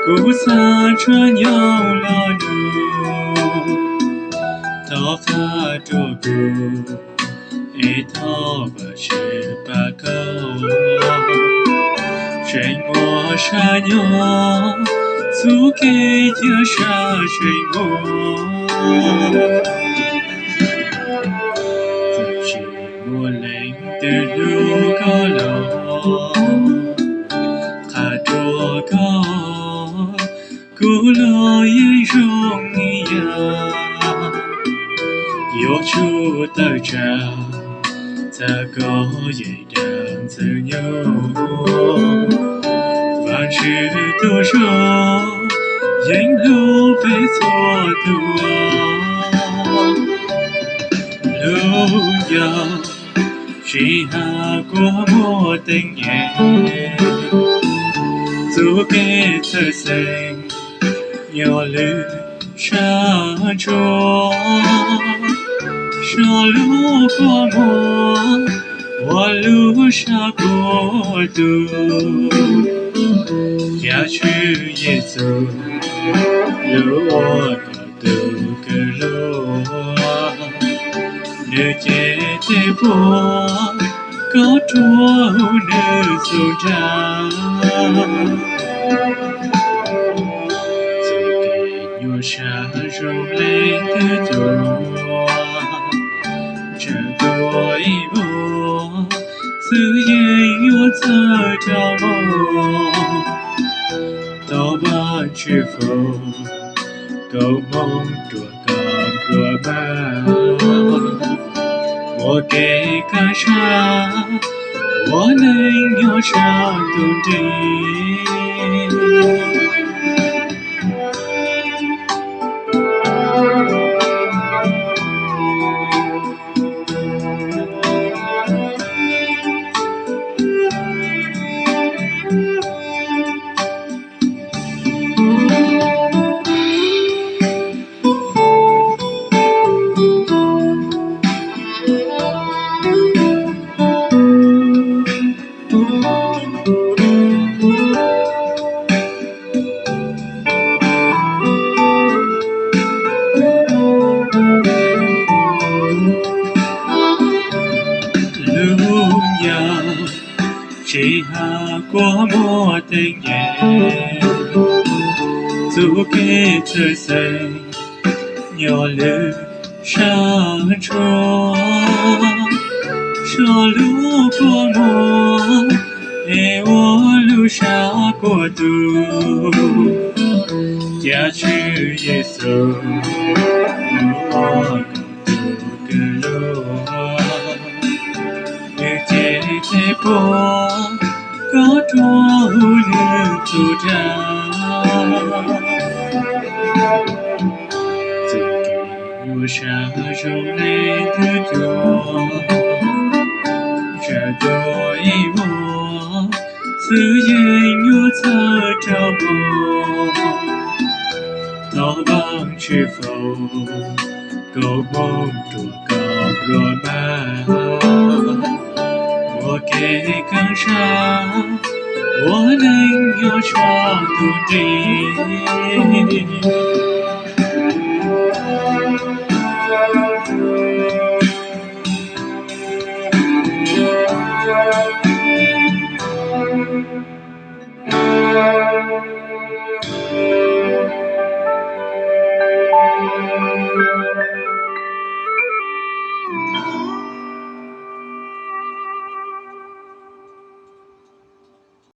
Kuv xav tshua nyob los nug, thov qha rua kuv, es thov Vajtswv pab koj. Tseem muaj sab nyob, txuj kev cia sab tseem muaj. Txawm tsis muaj leej twg hlub koj los, qha rua koj, kuv los yeej zoo ib yam. Yuav tsum tawm tsam, txhawb koj yeej dag ntxwg nyoog. Vajtswv tus zog yeej hlub peb txhua tus. Lub ncauj tsis has kuas muaj teeb nyem, txuj kev txhawj xeeb nyob lwm sab ntsuab. Saib lub kua muag ua lub sab kuas tus, cas Tswv Yexus lub ua koj tus kawg lug. Nws cev tes puag koj rua huv nws txhua dag. Txuj kev nyuaj sab zoo leej twg cuag, tseem tuag ib vuag xwb yeej yuav txhawj rau moog. Thov Vajtswv foom koob hmoov rua koj nplua mag, muaj kev kaaj sab ua neej nyob sab ntug nrig. Lub ncauj tsis has kuas muaj teeb nyem, txuj kev txhawj xeeb nyob lwm sab ntsuab. Saib lub kua muag es ua lub sab kuas tus, cas Tswv Yexus lub ua koj tus kawg lug. Nws cev tes puag koj rua huv nws txhua dag. Txuj kev nyuaj sab zoo leej twg cuag, tseem tuag ib vuag xwb yeej yuav txhawj rau moog. Thov Vajtswv foom koob hmoov rua koj nplua mag, muaj kev kaaj sab ua neej nyob sab ntug nrig.